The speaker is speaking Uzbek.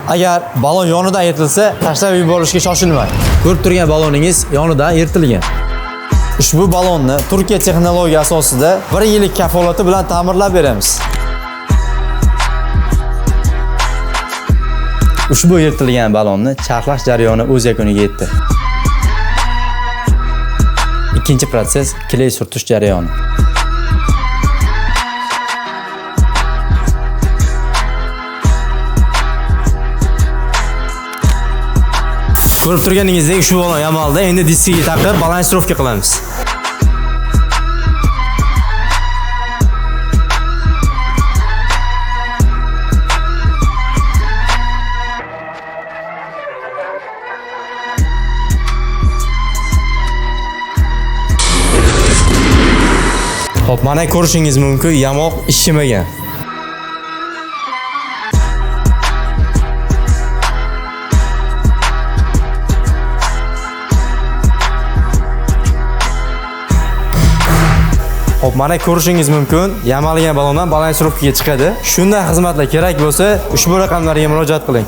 Agar balon yonidan yirtilsa, tashlab yuborishga shoshilmang. Ko'rib turgan baloningiz yonidan yirtilgan. Ushbu balonni Turkiya texnologiya asosida 1 yillik kafolati bilan ta'mirlab beramiz. Ushbu yirtilgan balonni charxlash jarayoni o'z yakuniga yetdi. Ikkinchi protsess kley surtish jarayoni. Ko'rib turganingizdek ushbu balon yamalda endi diskiga taqib balansirovka qilamiz. Xo'p, mana ko'rishingiz mumkin, yamoq ishimagan. Xo'p, mana ko'rishingiz mumkin, yamalgan balondan balansirovkaga chiqadi. Shunday xizmatlar kerak bo'lsa, ushbu raqamlarga murojaat qiling.